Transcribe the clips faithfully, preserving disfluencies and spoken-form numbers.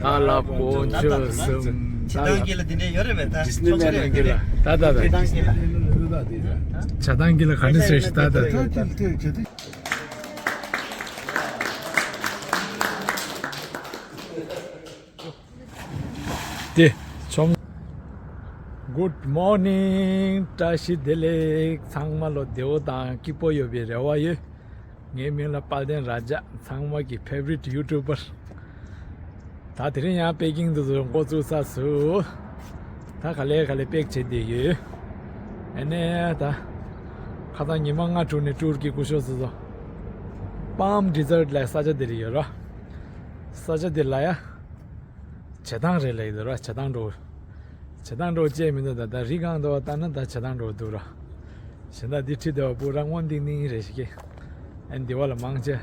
ད་ལ་དཀོན་མཆོག་གསུམ། ད་ལ་ཌི་སི་ནི་ལན་ཌི་གི་ལ། ད་ད་ད། བྱ་བཏང་གི་ལ་ག་འདྲ་ཟེར་ཞིག་ད་ད་ད། དེ་ཆོམ། Good morning། བཀྲ་ཤིས་བདེ་ལེགས། ཚང་མ་ལོ་བདེ་པོ་དང་སྐྱིད་པོ་ཡོད་པའི་རེ་བ་ཡོད། ངའི་མིང་ལ་དཔལ་ལྡན་ར་ཇ། ཚང་མ་གི་ཕེ་ཝ་རིཊ་ཡུ་ཊུབ་པར། ད་དེ་རིང་ཡང་པེ་ཀིང་དུ་འགོ་བཙུགས་ཚར་སོང་། ད་ག་ལེ་ག་ལེ་པེག་བྱེད་བསྡད་ཡོད། ཨ་ནི་ད་ཁ་སང་ཉི་མ་ལྔ་དྲུག་ནས་ཊུར་གྱི་སྐུ་ཞབས་སུ་སོང་། པམ་ཌི་ཟར་ཊི་ལ་ས་ཆ་དེ་རེད་ཡོད་ར། ས་ཆ་དེ་ལ་ཡ། བྱེ་ཐང་རེད་ལ་ཡོད་ར། བྱེ་ཐང་འགྲོ། བྱེ་ཐང་འགྲོ་བཅས་མི་འདུག་ད་ད་རི་སྒང་དུ་བ་ལྟ་ན་ད་བྱེ་ཐང་འགྲོ་འདུག་ར། གཞན་དག་འདི་ཁྲིད་དེ་བ་སྤུ་ར་སྔོན་ཏིང་ཏིང་རེད་ཤག་ཨ་འདི་བ་ལ་མང་ཆེ་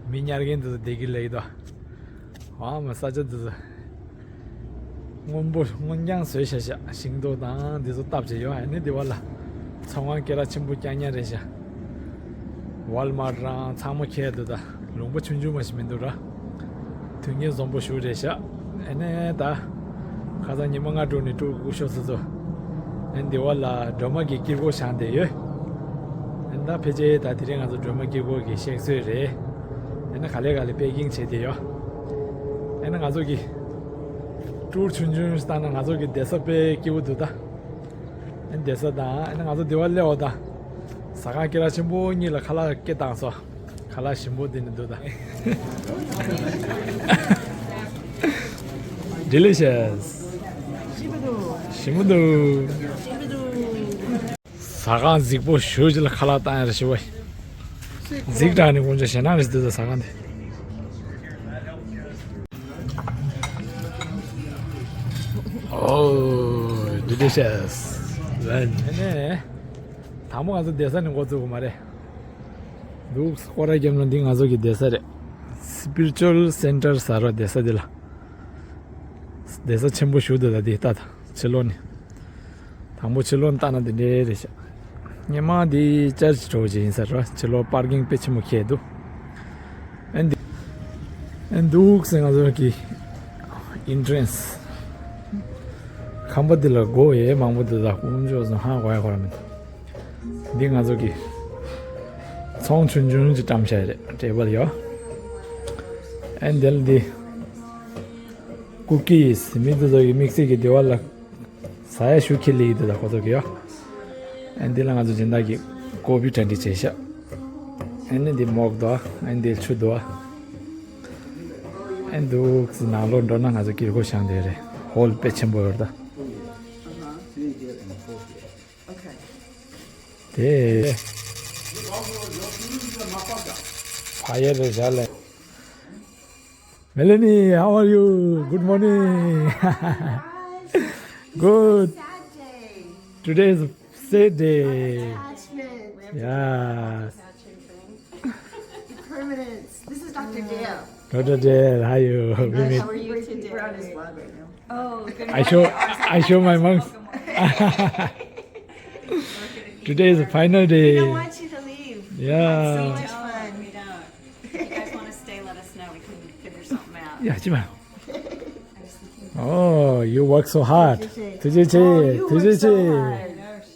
མི་ཉར་མཁན་དེ་ཚོ་བསྡད་ཀྱི་ལེགས་དོ། ཨ་མ་ས་ཆ་དེ་ཚོ་སྔོན་པོ་སྔོན་རྐྱང་བཟོས་ཤག་ཤག་ཤིང་ཏོག་དང་འདི་ཚོ་བཏབ་བྱས་ཡོད། ཨ་ནི་འདི་བ་ལ་ཚོང་ཁང་སྐད་གྲགས་ཆེན་པོ་རྐྱང་རྐྱང་རེད་ཤག་ཝལ་མཱར་རང་ཚང་མ་ཁྱེར་འདུག་ད་ལུང་པ་ཆུང་ཆུང་མ་ཞིག་མི་འདུག་ར། དུས་ངན་འཛོམས་པོ་ཞུ་རེད་ཤག་ཨ་ནི་ད། ཁ་སང་ཉི་མ་ལྔ་དྲུག་ནས་ཊུར་སྐུ་ཞབས་སུ་སོང་། ཨ་ནི་འདི་བ་ལ་སྒྲོལ་མ་གི་དཀྱིལ་འཁོར་བཞེངས་བསྡད་ཡོད། ཨ་ནི་ད་ཕལ་ཆེར་ད་དེ་རིང་ང་ཚོ་སྒྲོལ་མ་དཀྱིལ་འཁོར་གྱི་གཤེགས་གསོལ་རེད། ཨ་ནི་ག་ལེ་ག་ལེ་པེ་ཀིང་བྱས་བསྡད་ཡོད། ཨ་ནི་ང་ཚོ་གི་ཊུར་ཆུང་ཆུང་ཞིག་བཏང་ན་ང་ཚོ་གི་བསྡད་ས་དཔེ་སྐྱིད་པོ་འདུག་ད། ཨ་ནི་བསྡད་ས་དང་ཨ་ནི་ང་ཚོ་འདི་བ་སླེབས་པ་དང་། ཟ་ཁང་སྐད་གྲགས་ཆེན་པོ་གཉིས་ལ་ཁ་ལག་སྐྱེལ་བཏང་སོང་། ཁ་ལག་ཞིམ་པོ་འདི་ནི་འདུག་ད། Delicious། ཞིམ་པོ་འདུག་ཟ་ཁང་རྫིག་པོ་ཞེ་ཅིག་ལ་ཁ་ལག་བཏང་ཡ་རེད་ཤི་བ། རྫིག་དྲགས་ནི་དཀོན་མཆོག་ཞེད་སྣང་རེད་འདུག་ད་ཟ་ཁང་འདི། Oh, delicious. ཨ་ནི། དང་པོ་ང་ཚོ་བསྡད་ས་ནས་འགོ་བཙུགས་དགོས་མ་རེད། འདུག་སྐོར་ར་རྒྱབ་ན་འདི་ང་ཚོ་གི་བསྡད་ས་རེད། Spiritual Center ཟེར་བ་བསྡད་ས་འདི་ལ། བསྡད་ས་ཆེན་པོ་ཞིག་འདུག་ད་འདི་ལྟ་ད་ཕྱི་ལོགས་ནས། དང་པོ་ཕྱི་ལོགས་ནས་ལྟ་ན་འདི་འདྲ་རེད་ཤག་སྔོན་མ་འདི་ཅར་ཆི་འགྲོ་བ་ཅིག་ཡིན་ས་རེད། ཕྱི་ལོགས་པར་ཀིང་དཔེ་ཆེན་པོ་ཁེལ་འདུག་ཨ་འདི། ཨ་འདུག་སེ་ང་ཚོ་གི་ཨིན་ཊི་རན་སི། ཁང་པ་འདི་ལ་སྒོ་ཡེ་མང་པོ་འདུག་ད་དཀོན་མཆོག་གསུམ་ཧ་གོ་ཡ་གོ་ར་མི་འདུག་འདི་ང་ཚོ་གི་ཚོང་ཆུང་ཆུང་ཅིག་བཀྲམ་བཞག་རེད། ཊེ་བལ་ཡོད། ཨ་འདི་ལ་འདི་ཀུ་ཀིས་མི་འདི་ཚོ་གི་དམིགས་བསལ་གྱི་འདི་བ་ལ་ཟ་ཡ་ཞུ་ཁྱི་ལི་འདི་ལ་ཁོ་ཚོ་གི་ཡོད། ཨ་འདི་ལ་ང་ཚོ་སྦྱིན་བདག་གི་ཀོ་ཕི་གྲ་སྒྲིག་བྱས་ཤག་ཨ་ནི་འདི་མོག་འདུག་ཨ་འདི་ཆུ་འདུག་ཨ་འདུག་སེ་ནང་ལོགས་འགྲོ་ན་ང་ཚོ་དཀྱིལ་འཁོར་བཞེངས་བསྡད་རེད། ཧོལ་དཔེ་ཆེན་པོ་ཡོད་རེད་ད། དེ། ཕ་ཡེ་རེ་བཞག་ལེ། Melanie, how are you? Good morning. Good. Sad day. Today is sad day. Attachment. We have to Yeah. Attachment thing. Permanence. This is Doctor Dale. Doctor Dale, how are you? We Hi, meet. How are you today? We're on his vlog right now. Oh, good I show, morning. I show my monks. Welcome. Today is the final day. We don't want you to leave. Yeah. So much fun. We don't. If you guys want to stay, let us know. We can figure something out. Yeah, 基本上. Oh, you work so hard. ཐུགས་རྗེ་ཆེ. Oh, you work so hard.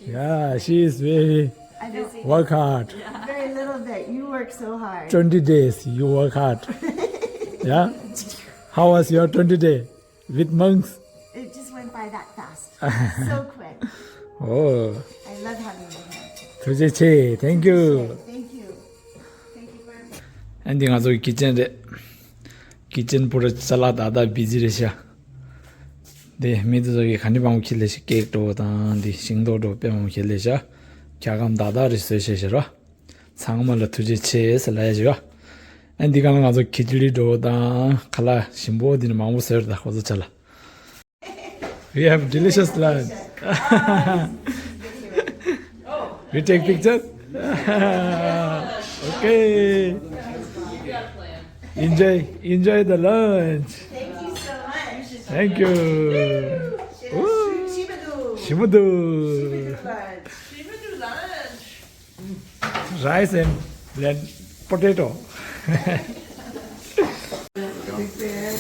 Yeah, she is very I don't work hard. Very little bit. You work so hard. Twenty days, you work hard. Yeah? How was your twenty day with monks? It just went by that fast. So quick. Oh. I love having you here. ཐུགས་རྗེ་ཆེ. Thank you. Thank you. Thank you very much. ཨ་འདི་ང་ཚོ་གི་ཀི་ཅན་རེད། ཀི་ཅན་པུ་ར་ཅ་ལག་ད་ད་བི་ཛི་རེད་ཤག་དེ་མི་དེ་ཚོ་གི་ག་ནི་བང་ཁྱི་ལས་ཤིག་ཀེག་འགྲོ་བ་དང་འདི་ཤིང་ཏོག་འགྲོ་དཔེ་མང་ཁྱི་ལས་ཤག་ཁྱ་གམ་ད་ད་རེ་བཟོས་བྱས་ཤག་ར། ཚང་མ་ལ་ཐུགས་རྗེ་ཆེ་ཟེར་ལ་ཡ་ཞུ་བ། ཨ་འདི་ག་ང་ཚོ་ཁི་ཅི་ལི་འགྲོ་བ་དང་ཁ་ལག་ཞིམ་པོ་འདི་ནི་མང་པོ་བཟོས་རེད་ད་ཁོ་ཚོ་ཆ་ལ། We have delicious lunch. We take picture? Okay. Enjoy, enjoy the lunch. Thank you so much. Thank you. Ooh. Shimudu. Shimudu lunch. Rice and then potato. Big fan.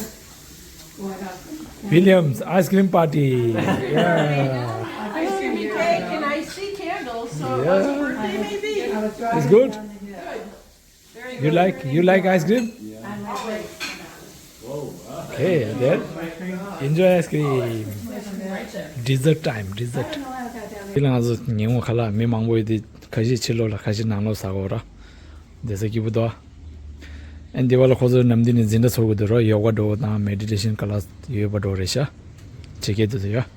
Williams ice cream party. Yeah. Ice cream cake and I see candles, so it must be birthday maybe. It's good. You like, you like ice cream? Okay, then enjoy ice cream. Dessert time, dessert. དེ་ལ་ང་ཚོ་ཉིན་མོ་ཁ་ལག་མི་མང་པོ་ཡོད་དེ། ཁ་ཤས་ཕྱི་ལོགས་ལ། ཁ་ཤས་ནང་ལོགས་ཟ་གོ་ར། བསྡད་ས་སྐྱིད་པོ་འདུག་ཨ་ནི་དེ་བ་ལ་ཁོ་ཚོ་ནམ་དུས་ནས་འཛིན་གྲྭ་ཚོགས་ཀྱི་འདུག་ར། ཡོ་ག་འགྲོ་བ་དང་མེ་ཌི་ཊེ་ཤན་ཀ་ལ་སི་ཡོད་པ་འགྲོ་རེད་ཤག་བྱེད་མཁན་དེ་ཚོ་ཡོད།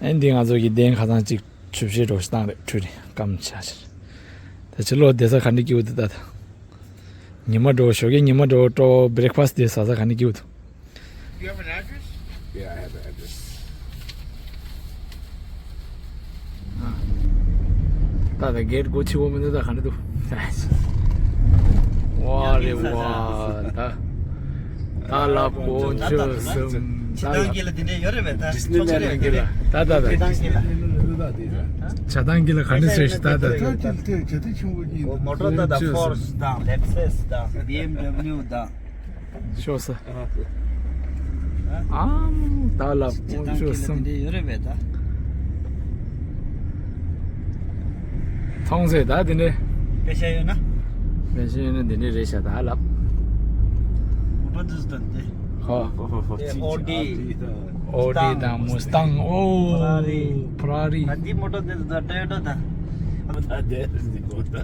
ཨ་ནི་དེ་ང་ཚོ་གི་གདན་ཁ་སང་གཅིག་ཆུ་བཤལ་འགྲོ་ཞིག་བཏང་རེད། ཁྲུས་རེད། སྐམ་ཆ་ཞིག་ད་ཕྱི་ལོགས་བསྡད་ས་ག་འདྲ་སྐྱིད་པོ་འདུག་ད་ད། ཉི་མ་འགྲོ། ཞོགས་ཀས་ཉི་མ་འགྲོ་སྤྲོ་བོ་བྷི་རེག་ཕ་སི་དེ་ཟ་ས་ག་འདྲ་སྐྱིད་པོ་འདུག You have an address? Yeah, I have an address. ད་ད་གེ་ཊི་སྒོ་ཕྱེ་བོ་མི་འདུག་ད་ག་འདྲ་འདུག་ཝ་རེ་ཝ། ད་ད་ལབ་དཀོན་མཆོག་གསུམ། ད་ལབ། ཌི་སི་ནི་ལེན་ཌ་གི་ལ། ད་ད་ད། ཇ་ཐང་གི་ལ་ག་འདྲ་ཟེར་ཞིག་ད་ད་ད། མོ་ཊ་ད་ད་ཕོར་ཤི་དང་ལེག་སི་དང་བི་ཨེམ་ཌབ་ལིའུ་དང་། ཤོག་ས། ཨམ་ད་ལ་དཀོན་མཆོག་གསུམ། དེ་འདྲ་ཡོད་རེད་པས་ད། མཐོང་ཚེ་ད་དེ་འདྲ། པེ་ཤ་ཡོད་ན། པེ་ཤ་ཡོད་ན་དེ་འདྲ་རེད་ཤག་ད་ལབ། མོ་ཊ་འདི་ཚོ་དང་དེ། ཧོ། དེ་ཨོ་ཌི། ཨོ་ཌི་དང་མུ་སི་ཏང་། ཨོ། ཕེ་ར་རི། ཕེ་ར་རི། ད་འདི་མོ་ཊ་འདི་ཚོ་ད་ཊོ་ཡོ་ཊ་དང་། ད་དེ་འདི་གོ་ད།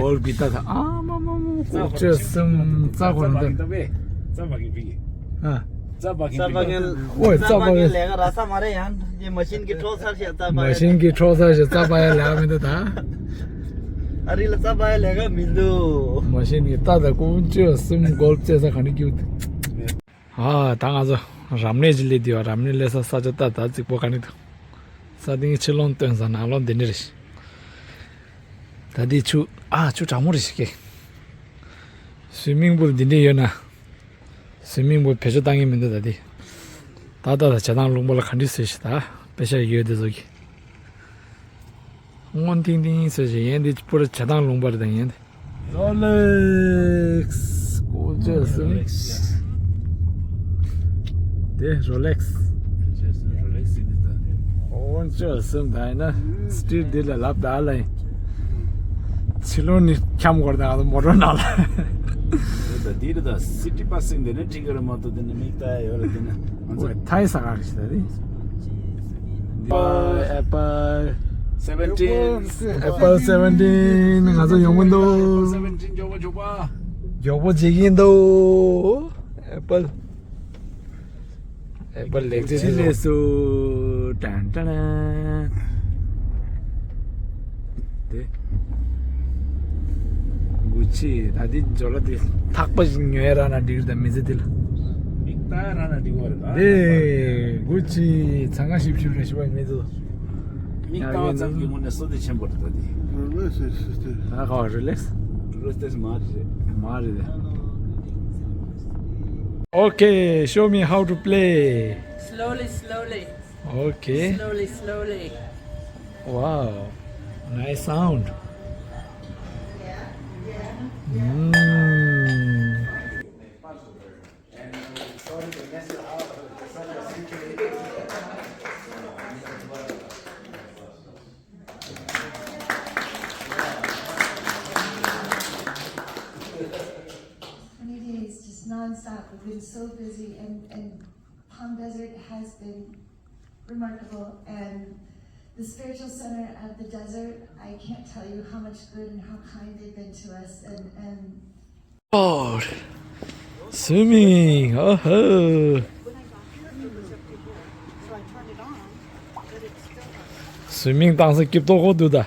གོལ་ཕི་ད་ད། ཨ་མ་མ་མ། དཀོན་མཆོག་གསུམ། རྩྭ་ཁོ་རང་ད། རྩྭ་པ་གིན་ཕི་གི། ཨ། རྩྭ་པ་གིན། རྩྭ་པ་གིན། ཨོ་རྩྭ་པ་གིན་ལས་ཀ་ར་ས་མ་རེད། ཡང་མ་ཤིན་གི་འཕྲོག་ཚར་ཤག་རྩྭ་པ། མ་ཤིན་གི་འཕྲོག་ཚར་ཤག་རྩྭ་པ་ཡ་ལས་ཀ་མི་འདུག་ད། ཨ་རི་ལ་རྩྭ་པ་ཡ་ལས་ཀ་མི་འདུག་མ་ཤིན་གི་ད་ད་དཀོན་མཆོག་གསུམ། གོལ་ཕི་རྩེ་ས་ག་འདྲ་སྐྱིད་པོ་འདུག་ཨ་ད་ང་ཚོ་རབ་གནས་ཀྱི་སླེབས་དུས། རབ་གནས་སླེབས་ས་ས་ཆ་ད་ད་རྫིག་པོ་ག་འདྲ་འདུག་ས་སྟེང་ཕྱི་ལོགས་སྟོན་ས་ནང་ལོགས་འདི་འདྲ་རེད། ད་འདི་ཆུ། ཨ་ཆུ་གྲང་མོ་རེད་ཤག་སུའི་མིང་པུལ་འདི་འདྲ་ཡོད་ན། སུའི་མིང་པུལ་བེད་སྤྱོད་བཏང་གི་མི་འདུག་ད་འདི། ད་ད་ད་ཇ་ཐང་ལུང་པ་ལ་ག་འདྲ་ཟེར་ཞིག་ད་པེ་ཤ་ཡོད་དེ་ཚོ་གི། སྔོན་ཐིང་ཐིང་ཟེར་ཞིག་ཡན་འདི་པུ་ར་ཇ་ཐང་ལུང་པ་རེད། ད་ཡན་འདི། རོ་ལེགས་དཀོན་མཆོག་གསུམ། དེ་རོ་ལེགས། རོ་ལེགས་ཟེར་འདི་ད། དཀོན་མཆོག་གསུམ། ད་ཡིན་ན་སི་ཊི་རི་ཊི་འདི་ལ་ལབ་ད་ལ་ཡིན། ཕྱི་ལོགས་ནས་འཁྱམ་དགོས་རེད། ད་ང་ཚོ་མོ་ཊ་ནང་ལ། རེད་ད། འདི་རེད་ད། སི་ཊི་པ་སི་འདི་ནས་འགྲིག་གི་རེད་མ་གཏོགས། འདི་ནས་མིག་ལྟ་ཡ་ཡོད་རེད། འདི་ནས་ང་ཚོ། ཨོ་ཐའི་ས་ག་རེད་ད་རེད། ཨེ་པལ། སེ་བེན་ཊིན། ཨེ་པལ་སེ་བེན་ཊིན། ང་ཚོ་ཡོང་གི་འདུག་སེ་བེན་ཊིན་མགྱོགས་པོ་མགྱོགས་པོ། མགྱོགས་པོ་བྱེད་ཀྱིན་འདུག་ཨེ་པལ། ཨེ་པལ་ལེགས་ཚེ་ལེགས་སུ། ཏན་ཏན། དེ། གུ་ཅི། ད་འདི་ཇོ་ལ་དེ་ཐག་པ་ཞིག་ཉོས་ར་ན་འགྲིག་རེད། ད་མི་ཚེ་འདི་ལ། མིག་ལྟ་ར་ན་འགྲིག་པ་རེད་ད། དེ་གུ་ཅི་ཚང་ཁ་ཞིབ་ཞིབ་རེ་ཞིབ་པ་མི་ཚོ། མིག་ལྟ་བ་ཙམ་གྱི་ངོ་ནས་བསོད་བདེ་ཆེན་པོ་རེད་ད་དེ། རོ་ལེགས་སི་སི་སི། ད་ག་བ་རོ་ལེགས་སི། རོ་ལེགས་སི་མ་རེད། མ་རེད་དེ། Okay, show me how to play. Slowly, slowly. Okay. Slowly, slowly. Wow, nice sound. Mm. Twenty days, just nonstop. We've been so busy, and, and Palm Desert has been remarkable, and the spiritual center of the desert, I can't tell you how much good and how kind they've been to us, and, and Oh, swimming. Oh ho. Swimming བཏང་ས་སྐྱིད་པོ་འདུག་ད།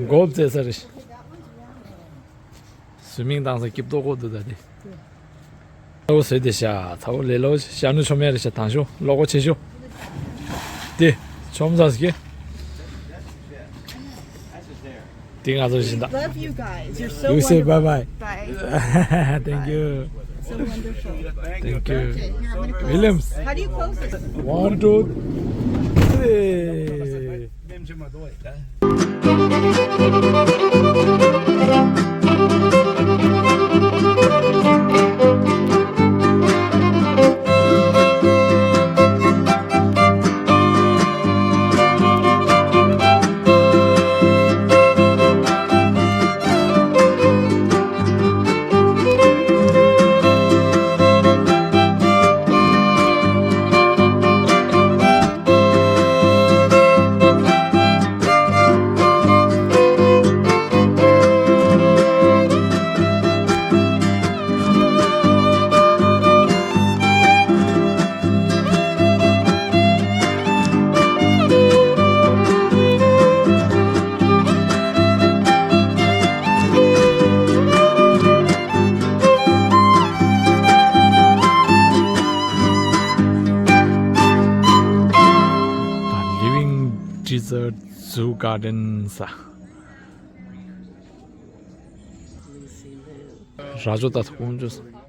གོབ་རྩེ་ས་རེད། སུའི་མིང་བཏང་ས་སྐྱིད་པོ་འདུག་ད་དེ། ཚ་བོ་བཟོས་ཏེ་ཤ་ཚ་བོ་ལས་སླ་པོ་ཞིག་ཤ་ནུ་ཆོམ་ཡ་རེད་ཤ། དང་ཤོ་ལོག་གོ་ཆེ་ཤོ། དེ་ཆོམ་ས་ཟིག་དེ་ང་ཚོ་བཞིན་ད། Love you guys. You're so You say wonderful. Bye-bye. Bye. Thank you. So wonderful. Thank you. Okay, here, I'm gonna close Williams. This. How do you close this? One, two, three. Zoo Gardens. ར་ཅོ་ད་ཐུག་ཀོང་ཅོ།